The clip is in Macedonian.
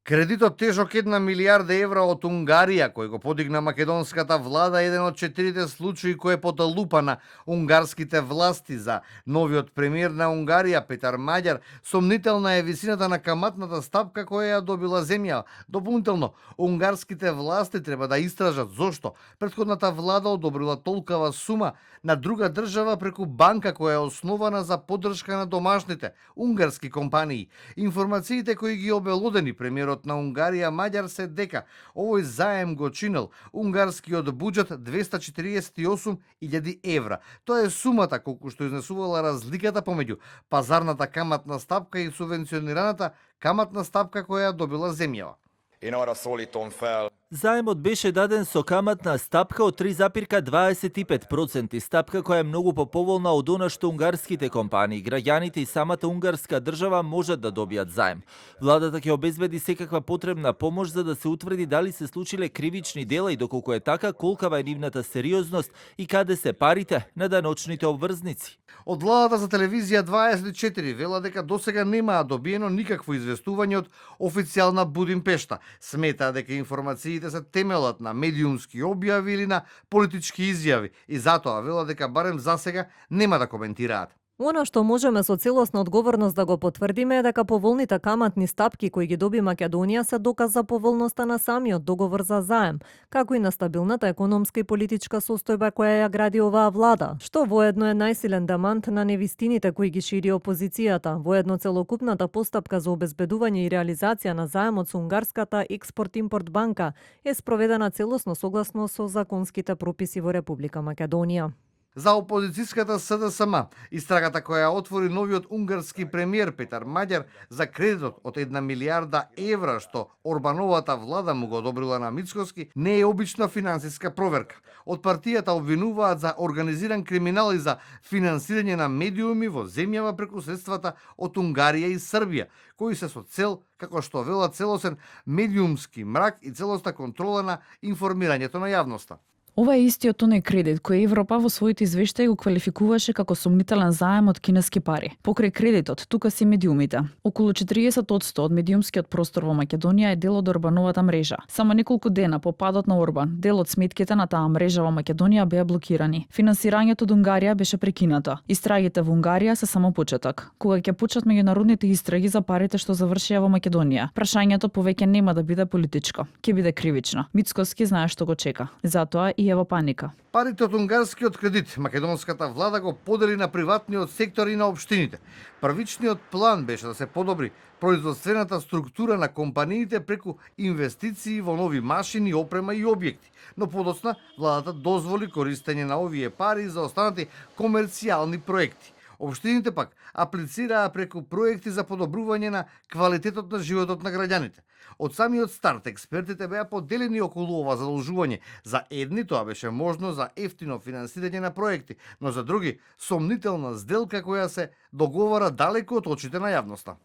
Кредитот тежок 1 милиарда евра од Унгарија, кој го подигна македонската влада, е еден од 4 случаи кој е под лупа на унгарските власти. За новиот премиер на Унгарија, Петар Маѓар, сомнителна е висината на каматната стапка која ја добила земја. Дополнително, унгарските власти треба да истражат зошто претходната влада одобрила толкова сума на друга држава преку банка која е основана за поддршка на домашните унгарски компании. Информациите кои ги обелодени премиерот на Унгарија Маѓар се дека овој заем го чинел унгарскиот буџет 248.000 евра. Тоа е сумата колку што изнесувала разликата помеѓу пазарната каматна стапка и субвенционираната каматна стапка која добила земјава. Заемот беше даден со каматна стапка од 3,25%, стапка која е многу поповолна од она што унгарските компании, граѓаните и самата унгарска држава можат да добијат заем. Владата ќе обезбеди секаква потребна помош за да се утврди дали се случиле кривични дела и доколку е така, колкава е нивната сериозност и каде се парите на даночните обврзници. Од владата за телевизија 24 вела дека досега немаа добиено никакво известување од официјална Будимпешта. Смета дека информациите се темелат на медиумски објави или на политички изјави и затоа вела дека барем засега нема да коментираат. Она што можеме со целосна одговорност да го потврдиме е дека поволните каматни стапки кои ги доби Македонија се доказ за поволноста на самиот договор за заем, како и на стабилната економска и политичка состојба која ја гради оваа влада, што воедно е најсилен демант на невистините кои ги шири опозицијата. Воедно целокупната постапка за обезбедување и реализација на заемот со унгарската Експорт-импорт банка е спроведена целосно согласно со законските прописи во Република Македонија. За опозицијската СДСМ, истрагата која отвори новиот унгарски премиер Петар Маѓар за кредитот од 1 милиарда евра што Орбановата влада му го одобрила на Мицкоски, не е обична финансиска проверка. Од партијата обвинуваат за организиран криминал и за финансирање на медиуми во земјава преку средствата од Унгарија и Србија, кои се со цел, како што велат, целосен медиумски мрак и целосна контрола на информирањето на јавноста. Ова е истиот оној кредит кој Европа во своите извештаи го квалификуваше како сомнителен заем од кинески пари. Покрај кредитот, тука се медиумите. Околу 40% од медиумскиот простор во Македонија е дел од Орбановата мрежа. Само неколку дена по падот на Орбан, дел од сметките на таа мрежа во Македонија беа блокирани. Финансирањето од Унгарија беше прекинато. Истрагите во Унгарија се само почеток. Кога ќе почнат меѓународните истраги за парите што завршија во Македонија, прашањето повеќе нема да биде политичко, ќе биде кривично. Мицкоски знае што го чека. Затоа и е во паника. Парите од унгарскиот кредит македонската влада го подели на приватниот сектор и на општините. Првичниот план беше да се подобри производствената структура на компаниите преку инвестиции во нови машини, опрема и објекти. Но подоцна владата дозволи користење на овие пари за останати комерцијални проекти. Општините пак аплицираа преку проекти за подобрување на квалитетот на животот на граѓаните. Од самиот старт експертите беа поделени околу ова задолжување. За едни тоа беше можно за ефтино финансирање на проекти, но за други сомнителна сделка која се договара далеку од очите на јавноста.